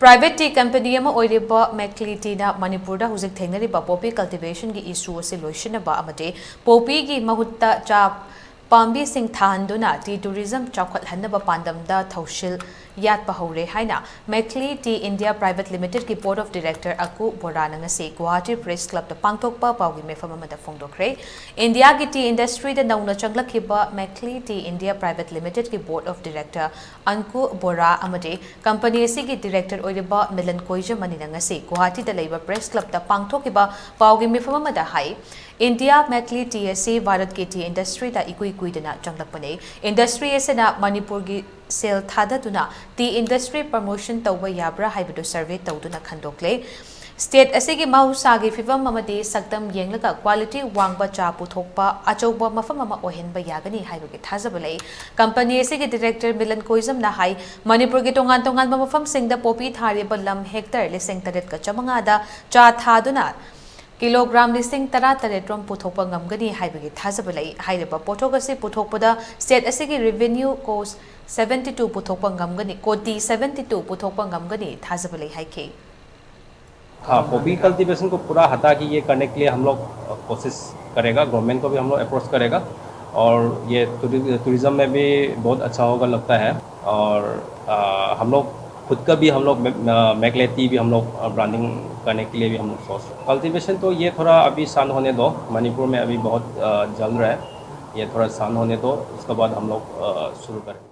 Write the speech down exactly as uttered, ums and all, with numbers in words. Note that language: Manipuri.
Private tea company ꯑꯃ ꯑꯣꯏꯔꯤꯕ ꯃꯦꯛꯂꯤ ꯇꯤꯅ ꯃꯅꯤꯄꯨꯔꯗ ꯍꯧꯖꯤꯛ ꯊꯦꯡꯅꯔꯤꯕ poppy cultivation ꯒꯤ issue ꯑꯁꯤ ꯂꯣꯏꯁꯤꯟꯅꯕ ꯑꯃꯗꯤ poppy ꯒꯤ ꯃꯍꯨꯠꯇ ꯆꯥ ꯄꯥꯝꯕꯤꯁꯤꯡ ꯊꯥꯍꯟꯗꯨꯅ tea tourism ꯆꯥꯎꯈꯠꯍꯟꯅꯕ ꯄꯥꯟꯗꯝꯗ ꯊꯧꯁꯤꯜ ꯌꯥꯠꯄ ꯍꯧꯔꯦ ꯍꯥꯏꯅ ꯃꯦꯛꯂꯤ Tea India Private Limited ꯀꯤ Board of Director ꯑꯀꯨ ꯕꯣꯔꯥꯅ ꯉꯁꯤ ꯒꯨꯋꯥꯍꯥꯇꯤ Press Club ꯇ ꯄꯥꯡꯊꯣꯛꯄ ꯄꯥꯎꯒꯤ ꯃꯤꯐꯝ ꯑꯃꯗ ꯐꯣꯡꯗꯣꯛꯈ꯭ꯔꯦ꯫ ꯏꯟꯗꯤꯌꯥꯒꯤ tea industry ꯗ ꯅꯧꯅ ꯆꯪꯂꯛꯈꯤꯕ ꯃꯦꯛꯂꯤ Tea India Private Limited ꯀꯤ Board of Director ꯑꯟꯀꯨ ꯕꯣꯔꯥ ꯑꯃꯗꯤ company ꯑꯁꯤꯒꯤ director ꯑꯣꯏꯔꯤꯕ ꯃꯤꯂꯟ ꯀꯣꯏꯖꯝ ꯑꯅꯤꯅ ꯉꯁꯤ ꯒꯨꯋꯥꯍꯥꯇꯤꯗ ꯂꯩꯕ Press Club ꯇ ꯄꯥꯡꯊꯣꯛꯈꯤꯕ ꯄꯥꯎꯒꯤ ꯃꯤꯐꯝ ꯑꯃꯗ ꯍꯥꯏ, ꯏꯟꯗꯤꯌꯥ ꯃꯦꯛꯂꯤ tea ꯑꯁꯤ ꯚꯥꯔꯠꯀꯤ tea industry ꯗ ꯏꯀꯨꯏ ꯀꯨꯏꯗꯅ ꯆꯪꯂꯛꯄꯅꯤ꯫ Industry ꯑꯁꯤꯅ ꯃꯅꯤꯄꯨꯔꯒꯤ ꯁꯦꯜ ꯊꯥꯗꯗꯨꯅ tea industry promotion ꯇꯧꯕ ꯌꯥꯕ꯭ꯔꯥ ꯍꯥꯏꯕꯗꯨ survey ꯇꯧꯗꯨꯅ ꯈꯟꯗꯣꯛꯂꯦ꯫ State ꯑꯁꯤꯒꯤ ꯃꯍꯧꯁꯥꯒꯤ ꯐꯤꯕꯝ ꯑꯃꯗꯤ ꯁꯛꯇꯝ ꯌꯦꯡꯂꯒ quality ꯋꯥꯡꯕ ꯆꯥ ꯄꯨꯊꯣꯛꯄ ꯑꯆꯧꯕ ꯃꯐꯝ ꯑꯃ ꯑꯣꯏꯍꯟꯕ ꯌꯥꯒꯅꯤ ꯍꯥꯏꯕꯒꯤ ꯊꯥꯖꯕ ꯂꯩ꯫ Company ꯑꯁꯤꯒꯤ director ꯃꯤꯂꯟ ꯀꯣꯏꯖꯝꯅ ꯍꯥꯏ, ꯃꯅꯤꯄꯨꯔꯒꯤ ꯇꯣꯉꯥꯟ ꯇꯣꯉꯥꯟꯕ ꯃꯐꯝꯁꯤꯡꯗ poppy ꯊꯥꯔꯤꯕ ꯂꯝ hectare ꯂꯤꯁꯤꯡ ꯇꯔꯦꯠꯀ ꯆꯥꯃꯉꯥꯗ ꯆꯥ ꯊꯥꯗꯨꯅ ꯀꯤꯂꯣꯒ꯭ꯔꯥꯝ ꯂꯤꯁꯤꯡ ꯇꯔꯥ ꯇꯔꯦꯠ ꯔꯣꯝ ꯄꯨꯊꯣꯛꯄ ꯉꯝꯒꯅꯤ ꯍꯥꯏꯕꯒꯤ ꯊꯥꯖꯕ ꯂꯩ꯫ ꯍꯥꯏꯔꯤꯕ ꯄꯣꯠꯊꯣꯛ ꯑꯁꯤ ꯄꯨꯊꯣꯛꯄꯗ state ꯑꯁꯤꯒꯤ revenue ꯀꯣꯁ seventy two ꯄꯨꯊꯣꯛꯄ ꯉꯝꯒꯅꯤ, ꯀꯣꯇꯤ seventy two ꯄꯨꯊꯣꯛꯄ ꯉꯝꯒꯅꯤ ꯊꯥꯖꯕ ꯂꯩ ꯍꯥꯏꯈꯤ꯫ हाँ, poppy cultivation को पूरा हटा के ये करने के लिए हम लोग कोशिश करेगा, गवर्नमेंट को भी हम लोग अप्रोच करेगा और ये टूरिज्म में भी बहुत अच्छा होगा लगता है। और आ, हम लोग खुद का भी हम लोग मैकले टी भी हम लोग ब्रांडिंग करने के लिए भी हम लोग सोच रहे हैं। कल्टीवेशन तो ये थोड़ा अभी शांत होने दो, मणिपुर में अभी बहुत आ, जल रहा है, ये थोड़ा शांत होने दो, उसके बाद हम लोग आ, शुरू करेंगे।